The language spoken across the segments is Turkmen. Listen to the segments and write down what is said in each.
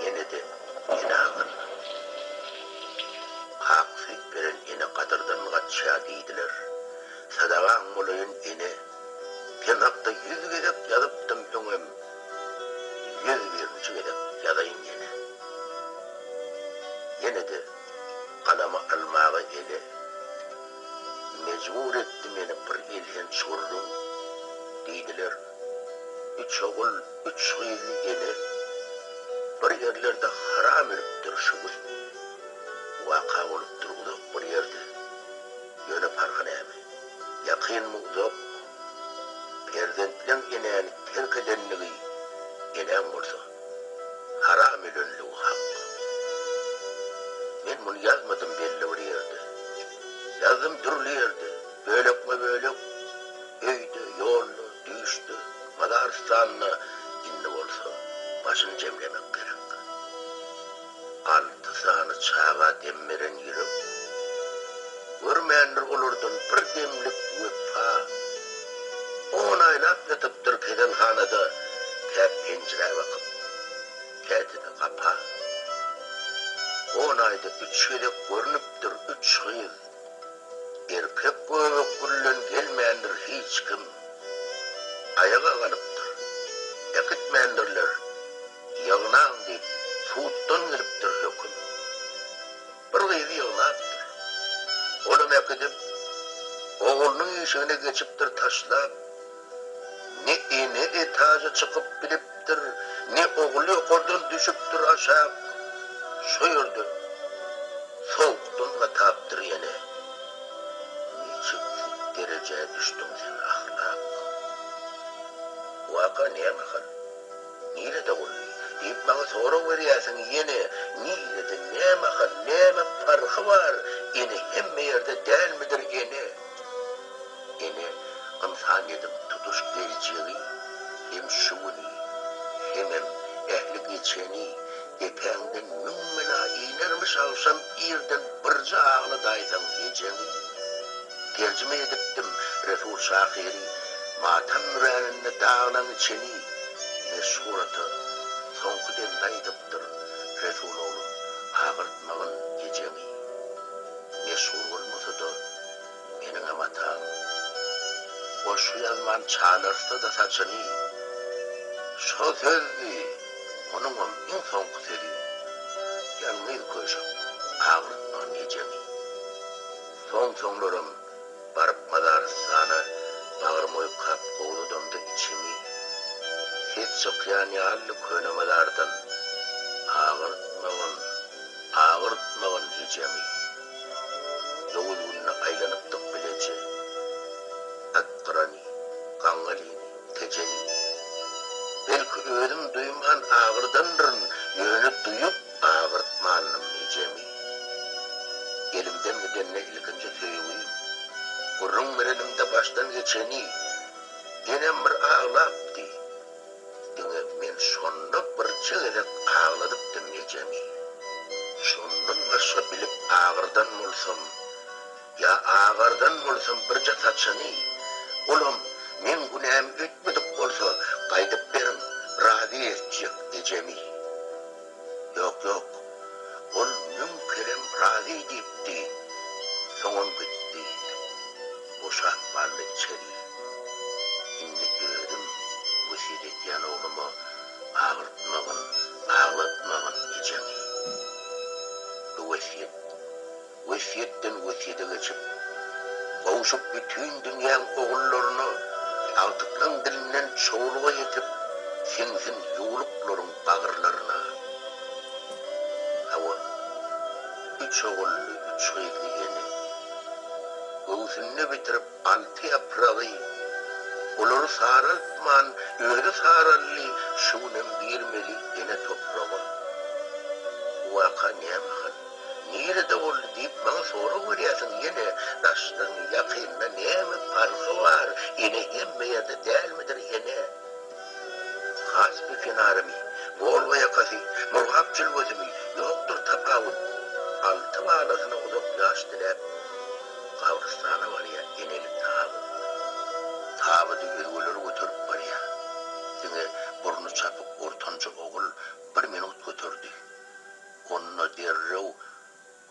Ýene-de ene agyrdy. Ak süýt beren ene gadyrdan gaçýa diýdiler. Sadagaň bolaýyn ene. Sen hakda ýüz gezek ýazypdym öňem, 101-nji gezek ýazaýyn ýene. Ýene-de galamy almaga ele. Mejbur etdi meni bir elhenç gürrüň. Diýdiler, Üç ogul, üç gyzly ene bir ýerlerde haram ölüpdir şu gün. Waka bolupdyr uzak bir ýerde. Ýöne parhy näme? Ýakynmy, uzak, perzentleň enäni terk edenligi enäň bolsa, haram ölenligi hak. Men muny ýazmadym belli bir ýerde. Ýazdym dürli ýerde, bölekme-bölek, öýde, ýolda, düýşde, mazarystanda, indi bolsa başyny jemlemek gerek. Alty sany çaga dem beren ýürek. Görmändir olardan bir demlik wepa. On aýlap ýatypdyr keselhanada, kä penjirä bakyp, käte-de gapa. On aýda üç gezek görnüpdir üç gyz. Erkek göbek gülden gelmändir hiç kim. Aýaga galypdyr. Äkitmändirler. Ýygnaň diýip, suddan gelipdir höküm. Bir gyzy ýygnapdyr. Olam äkidip, oglunyň işigine geçipdir taşlap. Ne ene etaža çykyp bilipdir, ne ogul ýokardan düşüpdir aşak. Şo ýerde sowukdan gatapdyr ýene. Niçiksi derejä düşdüň sen ahlak? Waka nämahal? Nirede boldy? Diýip maňa sorag berýärsiň ýene nirede nämahal näme parhy bar ene hemme ýerde dälmidir ene ene ynsanyýediň tutuş geljegi hem şu güni hemem ähli geçeni depäňden müň bela inermiş agşam irden birje agladaýsaň ejeňi. Terjime edipdim Resul şahyry, Matam müräninde daglaň içini, Meşhur ata soňky demde aýdypdyr, Resul oglum, agyrtmagyn ejeňi. Meşhur bolmasa-da, meniňem atam, Goşgy ýazman çalarsa-da saçyny, Şo sözdi onuňam iň soňky sözi, Ýalňyz köşek, agyrtmagyn ejeňi. Soň-soňlaram baryp mazarystana bagrym oýkap gowzadamda içimi, ses çykýan ýalydy köne mazardan, Agyrtmagyn, agyrtmagyn ejemi. Ýowuz günde aýlanypdyk bileje, Atgyrany, Gaňňalyny, Tejeni. Belki özüm duýman agyrdandyryn, ýöne duýup Agyrtmandym ejemi. Elimden gidende ilkinji söýgim. Gürrüň berenimde başdan geçeni. Enem bir aglapdy. Diňe men şonda birje gezek agladypdym ejemi. Şondan başga bilip agyrdan bolsam, ýa agardan bolsam birje saçyny, olam meň günämi ötmedik bolsa gaýdyp beriň, razy etjek ejemi. Ýok, ýok. Ol müň kerem razy diýipdi. Soňam gitdi. Boşap galdy içeri. Indi özüm wesýet edýän ogluma agyrtmagyn, aglatmagyn ejeňi. Bu wesýet Wesýetden wesýete geçip, gowşup bütin dünýäň ogullaryna, agtyklaň dilinden çowluga ýetip, siňsin ýuwluklaryň bagyrlaryna. Hawa, üç ogully, üç gyzly ene. Göwsünde bitirip alty ýapragy, olary saraltman, özi saraldy, şu günem girmeli ene topraga. Bu waka nämahal? Nirede boldy diýip maňa sorag berýärsiň ýene daşdan ýakynda näme parhy bar ene hemme ýerde dälmidir ene Kaspi kenarymy Wolga ýakasy Murgap jülgesimi ýokdur tapawut alty balasyna uzak ýaş diläp gabrystana barýar eneli tabyt tabydy özgeler göterip barýar diňe burny çapyk ortanjy ogul bir minut göterdi. derrew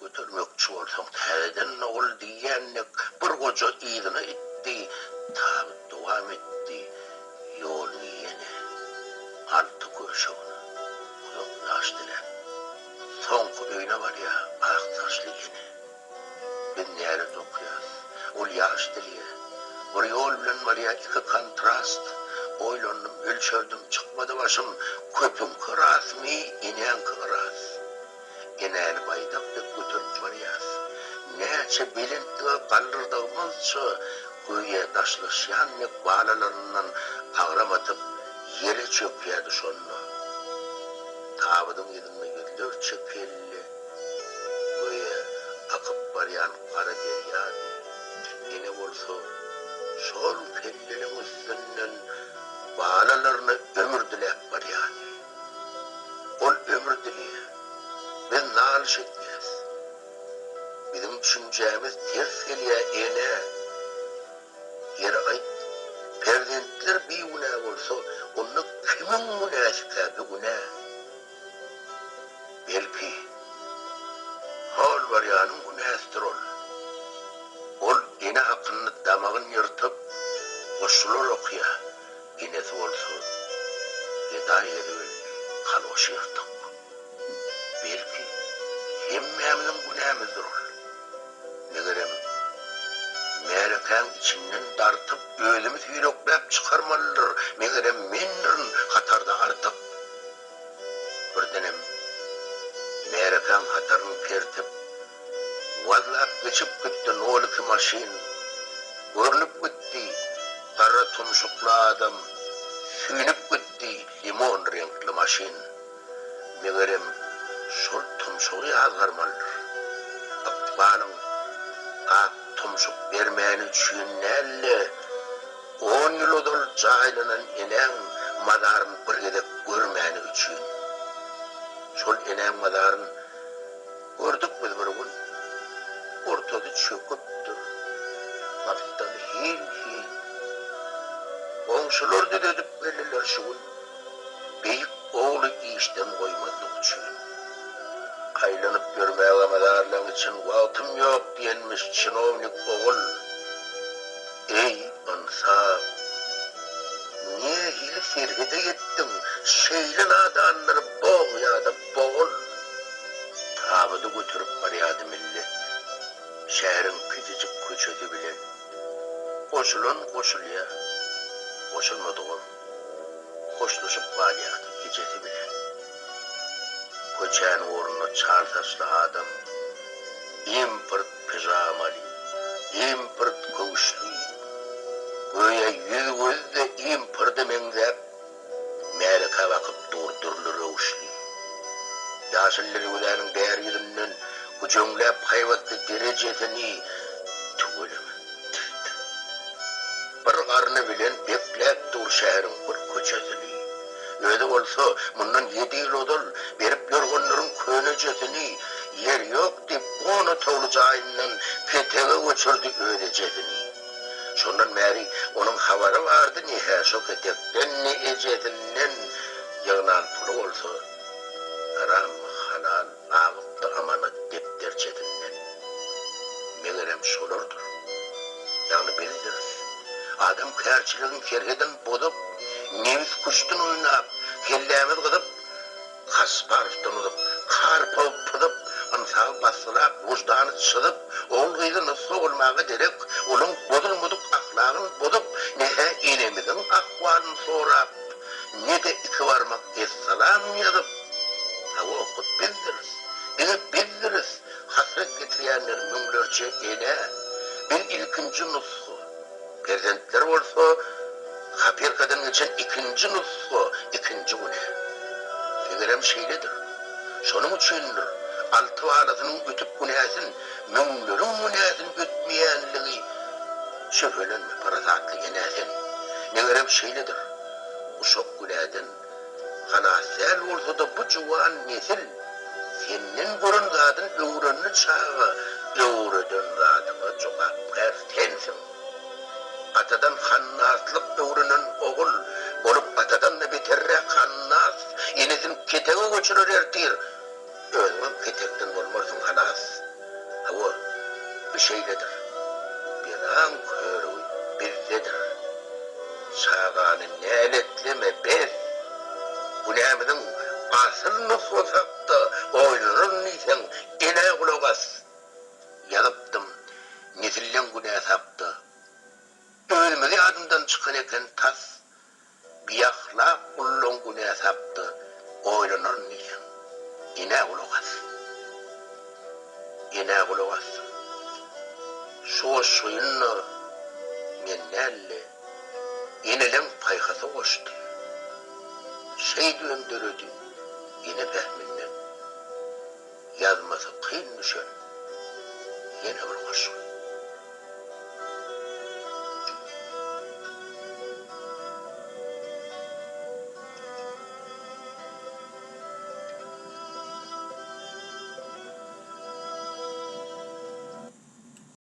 Götermekçi bolsaň täzeden ogul diýýän dek bir goja yzyna itdi, tabyt dowam etdi ýoluny ýene alty köşegine uzak ýaş diläp. Soňky öýüne barýar ak saçly ene. Biz nälet okýas, ol ýaş dileýär. Bir ýol bilen barýar iki kontrast. Oýlandym, ölçerdim, çykmady başym, köpüňki rasmy, enäňki ras. Enäni baýdak dek göterip barýas. Näçe belentlige galdyrdygymyzça, göýä daşlaşýan dek balalaryndan agram atyp, ýere çökýärdi şonda. Tabydyň ýüzünde ýüzlerçe kelle, göýä akyp barýan gara derýady. Ene bolsa şol kelleleriň üstünden balalaryna ömür diläp barýardy. Ol ömür dileýär. Biz nalyş edýäs. Biziň düşünjämiz ters gelýär ene. Ýeri aýt, perzentler bigünä bolsa, onda kimiň günäsikä bigünä? Belki, hol barýanyň günäsidir ol. Ol ene hakynda damagyny ýyrtyp, goşgular okýar. Enesi bolsa gedaý gezip öldi, kaloşy ýyrtyk. Belki, hemmämiziň günämizdir ol. Megerem, märekäň içinden dartyp, özümi süýrekläp çykarmalydyr, megerem, mendirin hatarda artyk. Birdenem, märekäň hataryny kertip, Wazlap geçip gitdi nol iki maşyn. Görnüp gitdi gara tumşukly adam, Süýnüp gitdi limon reňkli maşyn. Megerem, şol tumşugy ýazgarmalydyr. Ykbalyň ak tumşuk bermäni üçin däl-de, on ýyl ozal jaýlanan enäň mazaryny bir gezek görmäni üçin. Şol enäň mazaryn Gördük biz bir gün, ortasy çöküpdir, gapdaly hil-hil. Goňşular düzedip geldiler şu gün, beýik ogly işden goýmazlyk üçin. Aýlanyp ýörmäge mazarlaň için wagtym ýok diýenmiş çinownik ogul. Eý, ynsap! Nähili serhede ýetdiň, şeýle nadanlary bog ýa-da bogul! Tabydy göterip barýardy millet. Şäheriň kiçijik köçesi bilen. Goşulan goşulýar, goşulmadygam hoşlaşyp galýardy ejesi bilen. Köçäniň ugrunda çal saçly adam, import pižamaly, import köwüşli, göýä ýüz-gözi-de imporda meňzäp, Märekä bakyp dur dürli röwüşli. Ýaşyl derwezäniň bäri ýüzünden güjeňläp haýbatly derejesini tüweleme, tirt. Bir garny bilen bekläp dur şäheriň bir köçesini. Özi bolsa mundan ýedi ýyl ozal berip ýorganlaryň könejesini ýer ýok diýip on otagly jaýyndan ketege göçürdi öz ejesini. Şondan bäri onuň habary bardy ne-hä şo ketekden, ne ejesinden ýygnan puly bolsa, harammy, halal agypdy amanat depderçesinden. Megerem şolardyr. Ýagny bizdiris. Adamkärçiligiň serhedin bozup, nebis küştün oýnap, kellämiz gyzyp, Kasparowdan uzup, Karpow pyzyp, ynsaby basgylap, wyždany çyzyp, ogul-gyzy nusga bolmaga derek, olaň bozulmadyk ahlagyn bozup, ne-hä enemiziň ahwalyny sorap, ne-de iki barmak essalam ýazyp, hawa, hut bizdiris, diňe bizdiris hasrat getirýänler müňlerçe enä, biz ilkinji nusga. Perzentler bolsa kopirkadan geçen ikinji nusga, ikinji günä. Megerem şeýledir. Şonuň üçindir, alty balasynyň ötüp günäsin, müňleriň günäsini ötmeýänligi şübhelenme, parasatly ene sen. Megerem şeýledir. Uşak günäden halas däl bolsa-da bu juwan nesil senden gören zadyn öwrendi çaga öwreden zadyňa jogapkär sensiň. Atadan hannaslyk öwrenen ogul bolup atadan-da beterräk hannas, enesini ketege göçürer ertir. Özüňem ketekden bolmarsyň halas. Hawa, bu şeýledir. Belaň körügi bizdedir. Çagany näletleme, bes! Günämiziň asyl nusgasy hakda oýlanaryn diýseň, enä gulak as! Ýazypdym, nesilleň günäsi hakda. Özümiz ýadymdan çykan eken tas. Biahlak gullaň günäsi hakda oýlanaryn diýseň, enä gulak as. Enä gulak asdym. Şu goşgyny-da men däl-de, eneleň paýhasy goşdy. Şeýdibem döredi ene pähiminden ýazmasy kyn düşen ýene bir goşgy.